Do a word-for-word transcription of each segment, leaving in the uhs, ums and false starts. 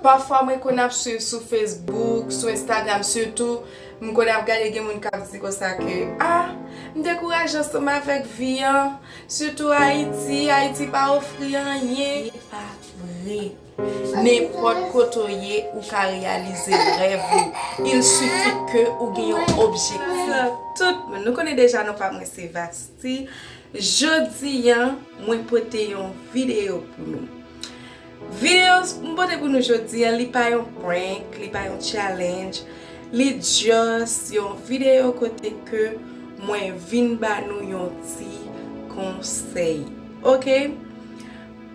Pafwa mwen konn ap swiv sou Facebook, sou Instagram sitou, m konn ap gade gen moun k ap di konsa ke, ah, m dekouraje ansanm avèk vi an, sitou Ayiti, Ayiti pa ofri anyen. Se pa vre. Nenpòt kote w ye, ou ka reyalize rèv ou. Il suffit ke ou gen yon objektif. Tout moun, nou konnen deja non pa mwen se Vasti. Jodi a, mwen pote yon videyo pou nou. Videyo m pote pou nou jodi a, li pa yon prank, li pa yon challenge, li just yon videyo kote ke mwen vin ba nou yon ti konsèy. Oke?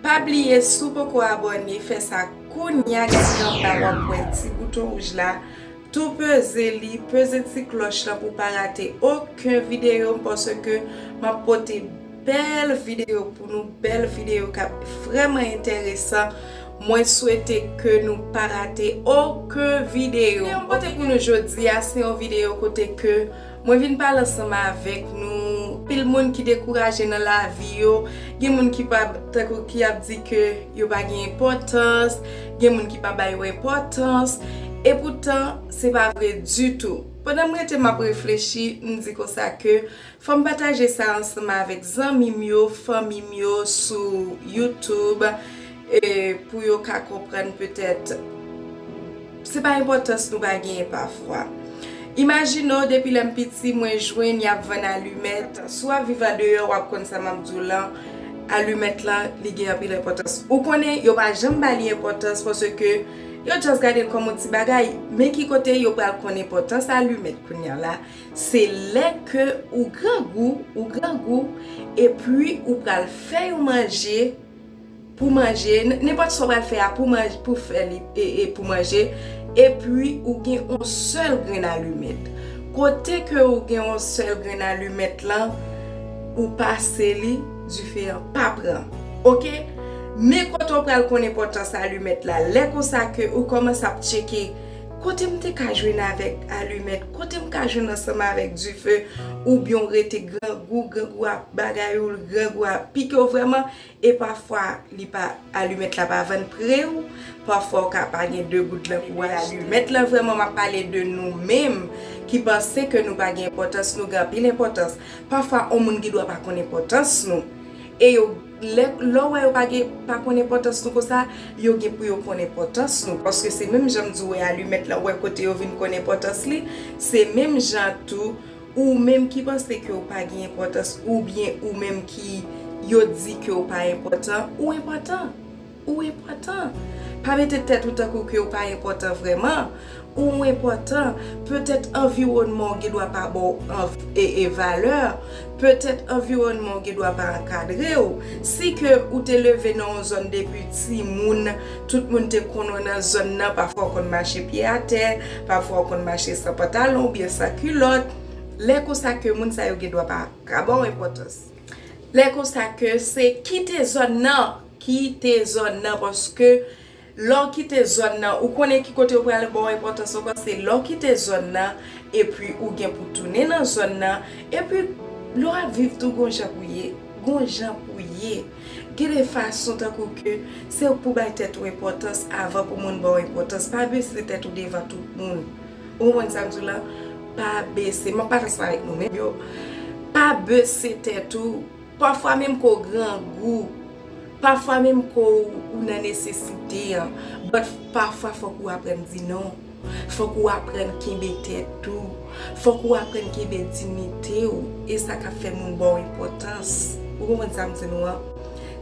Pa bliye, si w poko abòne, fè sa kounya, gade anba w ap wè ti bouton wouj la, tou peze li, peze ti klòch lan pou w pa rate okenn videyo m, paske m ap pote bèl videyo pou nou, bèl videyo k ap vrèman enteresan. Mwen swete ke nou pa rate okenn videyo. Videyo m pote pou nou jodi a, se yon videyo kote ke mwen vin pale ansanm avèk nou. Pil moun ki dekouraje nan lavi yo, gen moun ki pa, tankou ki ap di ke yo pa gen enpòtans, gen moun ki pa bay yo enpòtans, e poutan, se pa vre ditou. Pandan m rete, m ap reflechi, m di konsa ke fò m pataje sa ansanm avèk zanmi m yo, fanmi m yo sou YouTube, e pou yo ka konprann petèt se pa enpòtans nou pa genyen pafwa. Imajine w, depi lè m piti, mwen jwenn y ap vann alimèt. Si w ap viv andeyò, w ap konn sa m ap di w lan. Alimèt lan, li gen anpil enpòtans. Ou konnen, yo pa janm ba li enpòtans paske yo just gade l kòm yon ti bagay. Men ki kote yo pral konn enpòtans alimèt kounya la? Se lè ke ou grangou, ou grangou, epi ou pral fè yon manje pou manje, n-, nenpòt sa w pral fè a pou manje, pou fè li, e, e pou manje, epi ou gen yon sèl grenn alimèt. Kote ke ou gen yon sèl grenn alimèt lan, ou pase li, dife an pa pran. Oke? Men kote w pral konn enpòtans alimèt la, lè konsa ke ou kòmanse ap tcheke, kote m te ka jwenn avèk alimèt, kote m ka jwenn ansanm avèk dife, oubyen w rete grangou, grangou ap bagay ou, grangou ap pike w vrèman, e pafwa li pa, alimèt la pa vann pre w, pafwa w ka pa gen de goud nan kou w. Alimèt lan vrèman, m ap pale de nou menm ki panse ke nou pa gen enpòtans, nou gen anpil enpòtans. Pafwa, yon moun gen dwa pa konn enpòtans nou. E yo, lè, lè w wè yo pa gen, pa konn enpòtans nou konsa, yo gen pou yo konn enpòtans nou. Paske se menm jan m di w wè alimèt lan, w wè kote yo vin konn enpòtans li, se menm jan tou, ou menm ki panse ke w pa gen enpòtans, oubyen ou menm ki yo di ke w pa enpòtan, ou enpòtan. Ou enpòtan. Pa mete tèt ou tankou ke w pa enpòtan vrèman. Ou enpòtan. Petèt anviwònman w gen dwa pa ba w anv-, e, e valè. Petèt anviwònman w gen dwa pa ankadre w. Si ke ou te leve nan yon zòn depi timoun, tout moun te konn ou nan zòn nan, pafwa w konn mache pye atè, pafwa w konn mache san pantalon oubyen san kilòt, lè konsa ke moun sa yo gen dwa pa ka ba w enpòtans. Lè konsa ke se kite zòn nan, kite zòn nan, paske lè w kite zòn nan, ou konnen ki kote yo pral ba w enpòtans ankò, se lè w kite zòn nan, epi ou gen pou tounen nan zòn nan, epi lè w ap viv tou gon jan pou ye, gon jan pou ye. Gen de fason tankou ke se ou k pou bay tèt ou enpòtans avan pou moun ba w enpòtans. Pa bese tèt ou devan tout moun. Ou konprann sa m di w lan? Pa bese. M ap pale ansanm avèk nou menm yo. Pa bese tèt ou. Pafwa menm ke w grangou. Pafwa menm ke w, ou nan nesesite an. But pafwa fòk ou aprann di non. Fòk ou aprann kenbe tèt ou. Fòk ou aprann kenbe diyite w. E sa k ap fè moun ba w enpòtans. Ou konprann sa m di nou an?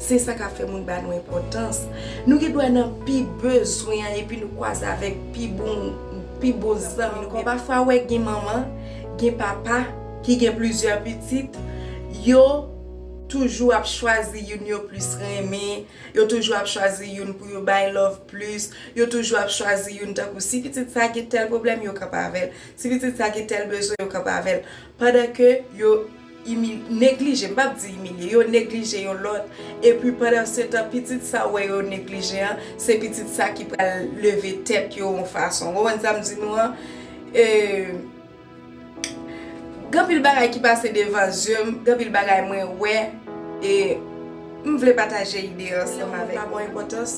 Se sa k ap fè moun ba nou enpòtans. Nou gen dwa nan pi bezwen an epi nou kwaze avèk pi bon, pi bon zanmi nou. Pafwa w wè gen manman, gen papa ki gen plizyè pitit, yo toujou ap chwazi youn yo plis renmen, yo toujou ap chwazi youn pou yo bay love plis, yo toujou ap chwazi youn tankou si pitit sa gen tèl pwoblèm, yo kanpe avè l. Si pitit sa gen tèl bezwen, yo kanpe avè l. Pandan ke yo imi-, neglije, m p ap di imilye, yo neglije yon lòt. Epi pandan se tan, pitit sa w wè yo neglije an, se pitit sa ki pral leve tèt yo yon fason. Ou konprann sa m di nou an? E, gen anpil bagay ki pase devan zye m, gen anpil bagay mwen wè, e m vle pataje ide ansanm avèk nou. Lè moun pa ba w enpòtans,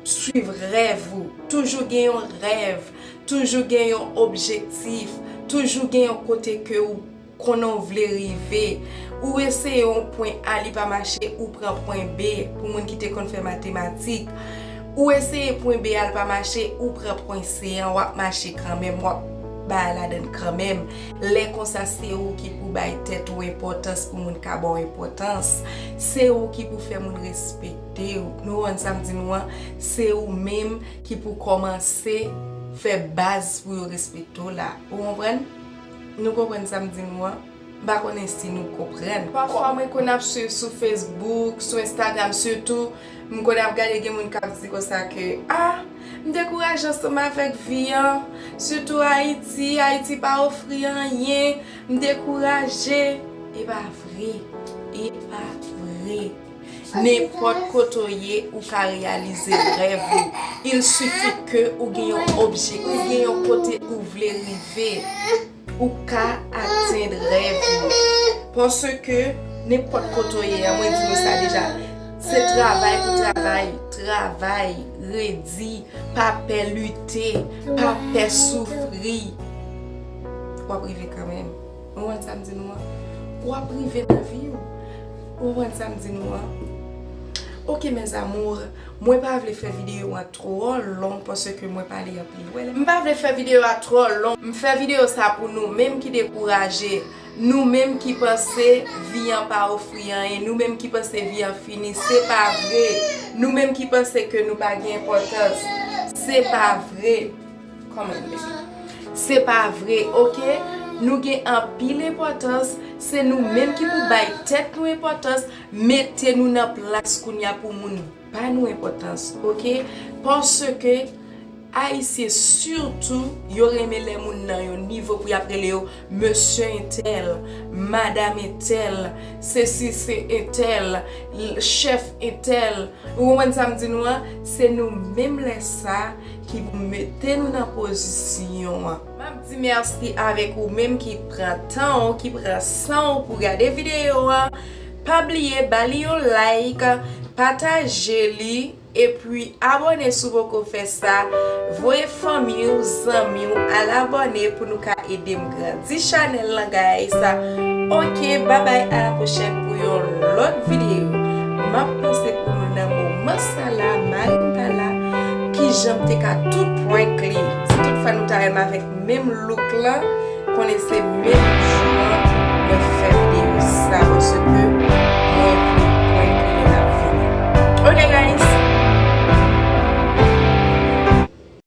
Swiv rèv ou. Toujou gen yon rèv. Toujou gen yon objektif. Toujou gen yon kote ke ou konnen w vle rive. Ou eseye yon pwen A, li pa mache, ou pran pwen B. Pou moun ki te konn fè matematik, ou eseye pwen B a, li pa mache, ou pran pwen C an, w ap mache kanmenm, w ap bay ladann kanmenm. Lè konsa, se ou ki pou bay tèt ou enpòtans pou moun ka ba w enpòtans. Se ou ki pou fè moun respekte w. Nou konprann sa m di nou an? Se ou menm ki pou kòmanse fè baz pou yo respekte w la. Ou konprann? Nou konprann sa m di nou an? M pa konnen si nou konprann. Pafwa mwen konn ap swiv sou Facebook, sou Instagram sitou, m konn ap gade gen moun k ap di konsa ke, ah, m dekouraje ansanm avèk vi an, sitou Ayiti, Ayiti pa ofri anyen, m dekouraje. E pa vre, e pa vre. Nenpòt kote w ye, ou ka reyalize rèv ou. Il suffit ke ou gen yon objektif, ou gen yon kote ou vle rive. Ou ka atenn rèv ou. Paske nenpòt kote w ye a, mwen di nou sa deja, se travay pou travay, travay, redi, pa pè lite, pa pè soufri. W ap rive kanmenm. Ou konprann sa m di nou an? W ap rive nan vi w. Ou konprann sa m di nou an? Ok, mes amours, mwen pa vle fè videyo an twò long paske mwen pale anpil. Ou wè, m pa vle fè videyo a twò long. M fè videyo sa pou nou menm ki dekouraje, nou menm ki panse vi an pa ofri anyen, nou menm ki panse vi an fini. Se pa vre. Nou menm ki panse ke nou pa gen enpòtans. Se pa vre. Come on, baby. Se pa vre, ok? Nou gen anpil enpòtans. Se nou menm ki pou bay tèt nou enpòtans. Mete nou nan plas kounye a pou moun ba nou enpòtans, ok? Paske Ayisyen sitou, yo renmen lè moun nan yon nivo pou y ap rele yo mesye entèl, madanm entèl, sesi se entèl, l-, chèf entèl. Ou konprann sa m di nou an? Se nou menm lè sa ki pou mete nou nan pozisyon an. M ap di mèsi avèk ou menm ki pran tan w, ki pran san w pou gade videyo an. Pa bliye ba li yon like, pataje li, epi abòne si w poko fè sa. Voye fanmi w, zanmi w al abòne pou nou ka ede m grandi chanèl lan, guys. Ok, babay, a la pwochèn pou yon lòt videyo. M ap panse pou nou nan moman sa la, mari m pa la, kijan m te ka tou prank li. Si toutfwa nou ta renmen avèk menm look lan, konnen se menm jou an mwen fè videyo sa, paske mwen vle prank li lè l ap vini. Ok, guys,